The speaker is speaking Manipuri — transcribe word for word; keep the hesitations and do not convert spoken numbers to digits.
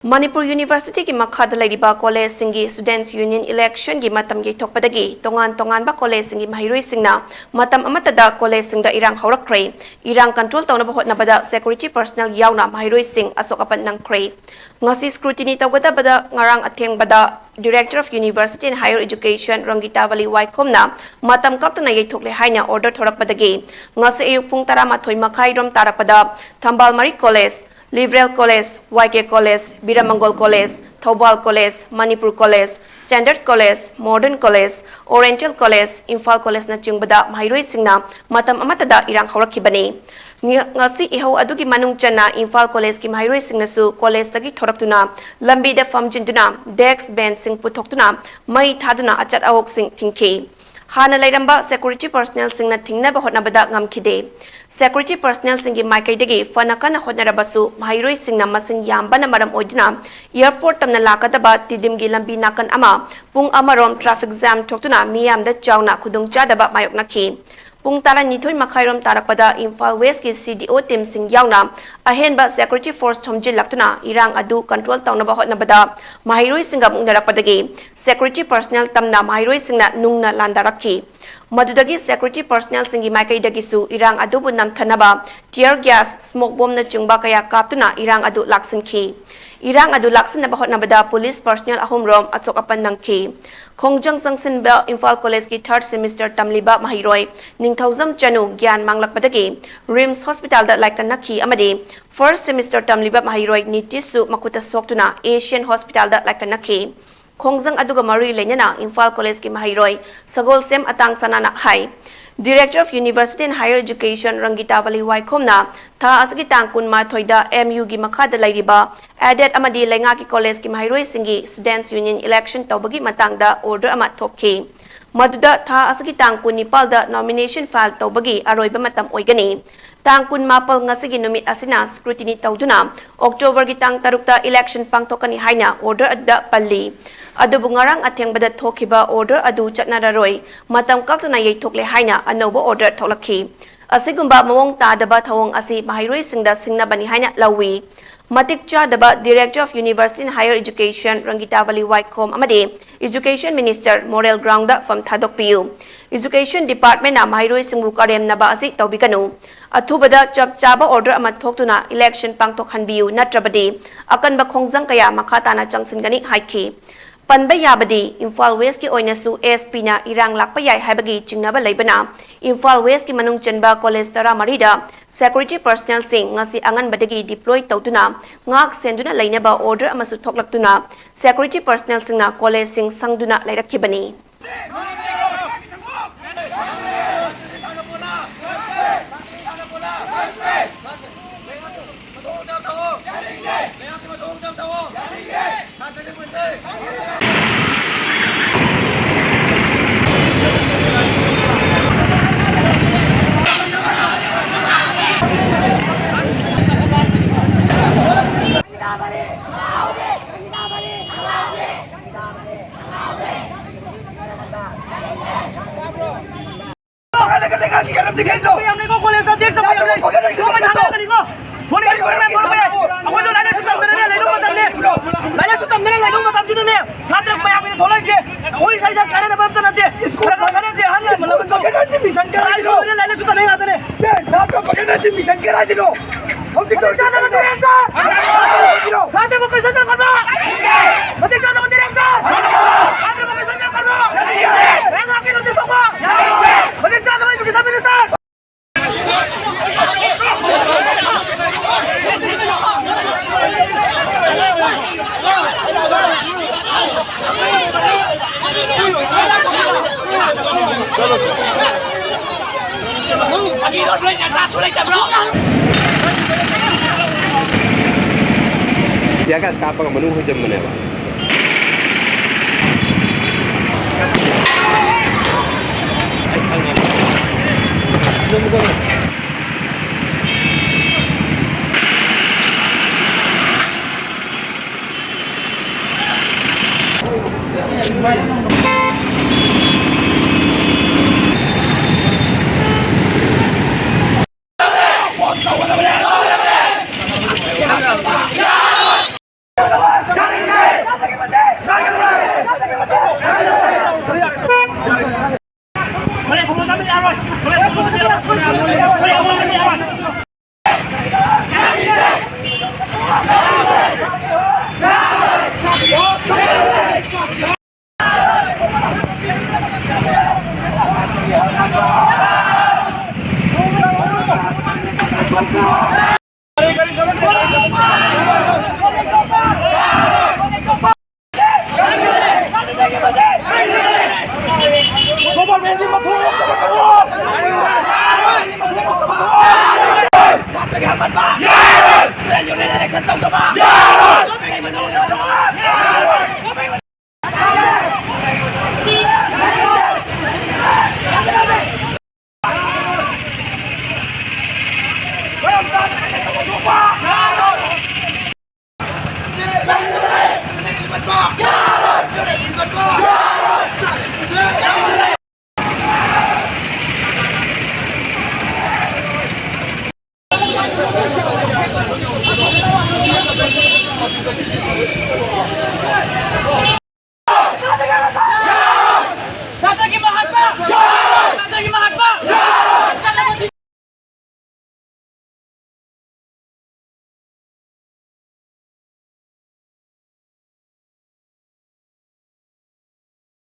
ꯃꯅꯤꯄꯨꯔ ꯌꯨꯅꯤꯚꯔꯁꯤꯇꯤꯒꯤ ꯃꯈꯥꯗ ꯂꯩꯔꯤꯕ ꯀꯣꯂꯦꯖꯁꯤꯡꯒꯤ Students' Union Election-ꯒꯤ ꯃꯇꯝ ꯌꯩꯊꯣꯛꯄꯗꯒꯤ ꯇꯣꯉꯥꯟ ꯇꯣꯉꯥꯟꯕ ꯀꯣꯂꯦꯖꯁꯤꯡꯒꯤ ꯃꯍꯩꯔꯣꯏꯁꯤꯡꯅ ꯃꯇꯝ ꯑꯃꯠꯇꯗ ꯀꯣꯂꯦꯖꯁꯤꯡꯗ ꯏꯔꯥꯡ ꯍꯧꯔꯛꯈ꯭ꯔꯦ꯫ ꯏꯔꯥꯡ control ꯇꯧꯅꯕ ꯍꯣꯠꯅꯕꯗ security personnel ꯌꯥꯎꯅ ꯃꯍꯩꯔꯣꯏꯁꯤꯡ ꯑꯁꯣꯛ ꯑꯄꯟ ꯅꯪꯈ꯭ꯔꯦ꯫ ꯉꯁꯤ scrutiny ꯇꯧꯒꯗꯕꯗ ꯉꯔꯥꯡ ꯑꯊꯦꯡꯕꯗ Director of University and Higher Education ꯔꯪꯒꯤꯇꯥꯕꯂꯤ ꯋꯥꯏꯈꯣꯝꯅ ꯃꯇꯝ ꯀꯛꯇꯅ ꯌꯩꯊꯣꯛꯂꯦ ꯍꯥꯏꯅ order ꯊꯣꯔꯛꯄꯗꯒꯤ ꯉꯁꯤ ꯑꯌꯨꯛ ꯄꯨꯡ ꯇꯔꯥꯃꯥꯊꯣꯏ ꯃꯈꯥꯏ ꯔꯣꯝ ꯇꯥꯔꯛꯄꯗ Thambal Mari college, Liberal College, Y K College, Biramangol college, Thoubal college, Manipur college, Standard College, Modern College, Oriental College, Imphal ꯀꯣꯂꯦꯖꯅꯆꯤꯡꯕꯗ ꯃꯍꯩꯔꯣꯏꯁꯤꯡꯅ ꯃꯇꯝ ꯑꯃꯠꯇꯗ ꯏꯔꯥꯡ ꯍꯧꯔꯛꯈꯤꯕꯅꯤ꯫ ꯉ-, ꯉꯁꯤ ꯏꯍꯧ ꯑꯗꯨꯒꯤ ꯃꯅꯨꯡ ꯆꯟꯅ ꯏꯝꯐꯥꯜ ꯀꯣꯂꯦꯖꯀꯤ ꯃꯍꯩꯔꯣꯏꯁꯤꯡꯅꯁꯨ ꯀꯣꯂꯦꯖꯇꯒꯤ ꯊꯣꯔꯛꯇꯨꯅ ꯂꯝꯕꯤꯗ ꯐꯝꯖꯤꯟꯗꯨꯅ desk bench-ꯁꯤꯡ ꯄꯨꯊꯣꯛꯇꯨꯅ ꯃꯩ ꯊꯥꯗꯨꯅ ꯑꯆꯠ ꯑꯋꯣꯛꯁꯤꯡ ꯊꯤꯡꯈꯤ꯫ ꯍꯥꯟꯅ ꯂꯩꯔꯝꯕ security personnel-ꯁꯤꯡꯅ ꯊꯤꯡꯅꯕ ꯍꯣꯠꯅꯕꯗ ꯉꯝꯈꯤꯗꯦ꯫ Security personnel-ꯁꯤꯡꯒꯤ ꯃꯥꯏꯀꯩꯗꯒꯤ ꯐꯅ ꯀꯟꯅ ꯍꯣꯠꯅꯔꯕꯁꯨ ꯃꯍꯩꯔꯣꯏꯁꯤꯡꯅ ꯃꯁꯤꯡ ꯌꯥꯝꯕꯅ ꯃꯔꯝ ꯑꯣꯏꯗꯨꯅ airport ꯇꯝꯅ ꯂꯥꯛꯀꯗꯕ ꯇꯤꯗꯤꯝꯒꯤ ꯂꯝꯕꯤ ꯅꯥꯀꯟ ꯑꯃ ꯄꯨꯡ ꯑꯃꯔꯣꯝ traffic jam ꯊꯣꯛꯇꯨꯅ ꯃꯤꯌꯥꯝꯗ ꯆꯥꯎꯅ ꯈꯨꯗꯣꯡꯆꯥꯗꯕ ꯃꯥꯌꯣꯛꯅꯈꯤ꯫ ꯄꯨꯡ ꯇꯔꯥꯅꯤꯊꯣꯏ ꯃꯈꯥꯏꯔꯣꯝ ꯇꯥꯔꯛꯄꯗ ꯏꯝꯐꯥꯜ West-ꯀꯤ C D O team-ꯁꯤꯡ ꯌꯥꯎꯅ ꯑꯍꯦꯟꯕ security force ꯊꯣꯝꯖꯤꯜꯂꯛꯇꯨꯅ ꯏꯔꯥꯡ ꯑꯗꯨ control ꯇꯧꯅꯕ ꯍꯣꯠꯅꯕꯗ ꯃꯍꯩꯔꯣꯏꯁꯤꯡꯒ ꯃꯨꯛꯅꯔꯛꯄꯗꯒꯤ security personnel ꯇꯝꯅ ꯃꯍꯩꯔꯣꯏꯁꯤꯡꯅ ꯅꯨꯡꯅ ꯂꯥꯟꯗꯥꯔꯛꯈꯤ꯫ ꯃꯗꯨꯗꯒꯤ security personnel-ꯁꯤꯡꯒꯤ ꯃꯥꯏꯀꯩꯗꯒꯤꯁꯨ ꯏꯔꯥꯡ ꯑꯗꯨꯕꯨ ꯅꯝꯊꯅꯕ tear gas, smoke bomb-ꯅꯆꯤꯡꯕ ꯀꯌꯥ ꯀꯥꯞꯇꯨꯅ ꯏꯔꯥꯡ ꯑꯗꯨ ꯂꯥꯛꯁꯤꯟꯈꯤ꯫ ꯏꯔꯥꯡ ꯑꯗꯨ ꯂꯥꯛꯁꯤꯟꯅꯕ ꯍꯣꯠꯅꯕꯗ police personnel ꯑꯍꯨꯝꯔꯣꯝ ꯑꯁꯣꯛ ꯑꯄꯟ ꯅꯪꯈꯤ꯫ ꯈꯣꯡꯖꯪ ꯆꯪꯁꯤꯟꯕ ꯏꯝꯐꯥꯜ ꯀꯣꯂꯦꯖꯀꯤ third semester ꯇꯝꯂꯤꯕ ꯃꯍꯩꯔꯣꯏ ꯅꯤꯡꯊꯧꯖꯝ ꯆꯅꯨ ꯒ꯭ꯌꯥꯟ ꯃꯥꯡꯂꯛꯄꯗꯒꯤ RIMS hospital-ꯗ ꯂꯥꯏꯀꯠꯅꯈꯤ ꯑꯃꯗꯤ first semester ꯇꯝꯂꯤꯕ ꯃꯍꯩꯔꯣꯏ ꯅꯤꯇꯤꯁꯁꯨ ꯃꯈꯨꯠꯇ ꯁꯣꯛꯇꯨꯅ Asian hospital-ꯗ ꯂꯥꯏꯀꯠꯅꯈꯤ꯫ ꯈꯣꯡꯖꯪ ꯑꯗꯨꯒ ꯃꯔꯤ ꯂꯩꯅꯅ ꯏꯝꯐꯥꯜ ꯀꯣꯂꯦꯖꯀꯤ ꯃꯍꯩꯔꯣꯏ ꯁꯒꯣꯜꯁꯦꯝ ꯑꯇꯥꯡ ꯁꯅꯥꯅ ꯍꯥꯏ꯫ Director of University and Higher Education ꯔꯪꯒꯤꯇꯥꯕꯂꯤ ꯋꯥꯏꯈꯣꯝꯅ ꯊꯥ ꯑꯁꯤꯒꯤ ꯇꯥꯡ ꯀꯨꯟꯃꯥꯊꯣꯏꯗ M U-ꯒꯤ ꯃꯈꯥꯗ ꯂꯩꯔꯤꯕ aided ꯑꯃꯗꯤ ꯂꯩꯉꯥꯛꯀꯤ ꯀꯣꯂꯦꯖꯀꯤ ꯃꯍꯩꯔꯣꯏꯁꯤꯡꯒꯤ Students' Union Election ꯇꯧꯕꯒꯤ ꯃꯇꯥꯡꯗ order ꯑꯃ ꯊꯣꯛꯈꯤ꯫ ꯃꯗꯨꯗ ꯊꯥ ꯑꯁꯤꯒꯤ ꯇꯥꯡ ꯀꯨꯟꯅꯤꯄꯥꯜꯗ nomination file ꯇꯧꯕꯒꯤ ꯑꯔꯣꯏꯕ ꯃꯇꯝ ꯑꯣꯏꯒꯅꯤ꯫ ꯇꯥꯡ ꯀꯨꯟꯃꯥꯄꯜ ꯉꯁꯤꯒꯤ ꯅꯨꯃꯤꯠ ꯑꯁꯤꯅ scrutiny ꯇꯧꯗꯨꯅ October-ꯒꯤ ꯇꯥꯡ ꯇꯔꯨꯛꯇ election ꯄꯥꯡꯊꯣꯛꯀꯅꯤ ꯍꯥꯏꯅ order ꯑꯗꯨꯗ ꯄꯜꯂꯤ꯫ ꯑꯗꯨꯕꯨ ꯉꯔꯥꯡ ꯑꯊꯦꯡꯕꯗ ꯊꯣꯛꯈꯤꯕ order ꯑꯗꯨ ꯆꯠꯅꯔꯔꯣꯏ, ꯃꯇꯝ ꯀꯛꯇꯅ ꯌꯩꯊꯣꯛꯂꯦ ꯍꯥꯏꯅ ꯑꯅꯧꯕ order ꯊꯣꯛꯂꯛꯈꯤ꯫ ꯑꯁꯤꯒꯨꯝꯕ ꯃꯑꯣꯡ ꯇꯥꯗꯕ ꯊꯧꯑꯣꯡ ꯑꯁꯤ ꯃꯍꯩꯔꯣꯏꯁꯤꯡꯗ ꯁꯤꯡꯅꯕꯅꯤ ꯍꯥꯏꯅ ꯂꯧꯏ꯫ ꯃꯇꯤꯛ ꯆꯥꯗꯕ Director of University and Higher Education ꯔꯪꯒꯤꯇꯥꯕꯂꯤ ꯋꯥꯏꯈꯣꯝ ꯑꯃꯗꯤ Education Minister moral ground ꯐꯝ ꯊꯥꯗꯣꯛꯄꯤꯌꯨ꯫ Education Department ꯅ ꯃꯍꯩꯔꯣꯏꯁꯤꯡꯕꯨ ꯀꯔꯦꯝꯅꯕ ꯑꯁꯤ ꯇꯧꯕꯤꯒꯅꯨ꯫ ꯑꯊꯨꯕꯗ ꯆꯞ ꯆꯥꯕ order ꯑꯃ ꯊꯣꯛꯇꯨꯅ election ꯄꯥꯡꯊꯣꯛꯍꯟꯕꯤꯌꯨ, ꯅꯠꯇ꯭ꯔꯕꯗꯤ ꯑꯀꯟꯕ ꯈꯣꯡꯖꯪ ꯀꯌꯥ ꯃꯈꯥ ꯇꯥꯅ ꯆꯪꯁꯤꯟꯒꯅꯤ ꯍꯥꯏꯈꯤ꯫ ꯄꯟꯕ ꯌꯥꯕꯗꯤ, ꯏꯝꯐꯥꯜ West ꯀꯤ ꯑꯣꯏꯅꯁꯨ S P ꯅ ꯏꯔꯥꯡ ꯂꯥꯛꯄ ꯌꯥꯏ ꯍꯥꯏꯕꯒꯤ ꯆꯤꯡꯅꯕ ꯂꯩꯕꯅ, ꯏꯝꯐꯥꯜ West ꯀꯤ ꯃꯅꯨꯡ ꯆꯟꯕ college ꯇꯔꯥꯃꯔꯤꯗ security personnel ꯁꯤꯡ ꯉꯁꯤ ꯑꯉꯟꯕꯗꯒꯤ deploy ꯇꯧꯗꯨꯅ ꯉꯥꯛ ꯁꯦꯟꯗꯨꯅ ꯂꯩꯅꯕ order ꯑꯃꯁꯨ ꯊꯣꯛꯂꯛꯇꯨꯅ, security personnel ꯁꯤꯡꯅ college ꯁꯤꯡ ꯁꯪꯗꯨꯅ ꯂꯩꯔꯛꯈꯤꯕꯅꯤ꯫ ꯑꯩꯈꯣꯏꯁꯨ ꯂꯥꯏꯔꯤꯛ ꯂꯥꯏꯁꯨ ꯇꯝꯗꯅ ꯂꯩꯕ ꯃꯇꯝꯅꯦ꯫ ꯂꯥꯏꯔꯤꯛ ꯂꯥꯏꯁꯨ ꯇꯝꯗꯅ ꯂꯩꯕ ꯃꯇꯝꯁꯤꯗꯅꯦ, ꯁꯥꯇ꯭ꯔ ꯃꯌꯥꯝꯒꯤꯅ ꯊꯣꯛꯂꯛꯏꯁꯦ꯫ ꯑꯩꯈꯣꯏ ꯏꯁꯥ ꯏꯁꯥ ꯀꯥꯟꯅꯅꯕ ꯑꯝꯇ ꯅꯠꯇꯦ꯫ ꯁ꯭ꯀꯨꯜ ꯈꯔ ꯈꯔꯁꯦ ꯑꯍꯜ ꯂꯃꯟ ꯂꯧꯈꯠꯂꯣ꯫ ꯂꯥꯏꯔꯤꯛ ꯂꯥꯏꯁꯨ ꯇꯝꯅꯩ ꯉꯥꯛꯇꯅꯦ꯫ ꯁꯦ, ꯁꯥꯇ꯭ꯔ ꯐꯒꯠꯅꯕꯒꯤ ꯃꯤꯁꯟ ꯀꯔꯥꯏꯗꯅꯣ? ꯍꯧꯖꯤꯛ ꯃꯇꯤꯛ ꯆꯥꯗꯕ ꯃꯇꯤꯛ ꯆꯥꯗꯕ ꯀꯣꯏꯁꯟ ꯇꯧꯔꯛꯀꯅꯨ! ꯃꯇꯤꯛ ꯆꯥꯗꯕ ꯃꯇꯤꯛ ꯆꯥꯗꯕ! ꯁꯥꯇ꯭ꯔ ꯃꯈꯩ ꯁꯣꯏꯗꯅ ꯈꯪꯕ! ꯉꯥꯏꯍꯥꯛ ꯉꯥꯏꯍꯥꯛꯀꯤ notice ꯇꯧꯕ! ꯃꯇꯤꯛ ꯆꯥꯗꯕ education minister! Tear gas ꯀꯥꯞꯄꯒ ꯃꯅꯨꯡ ꯍꯨꯟꯖꯤꯟꯕꯅꯦꯕ꯫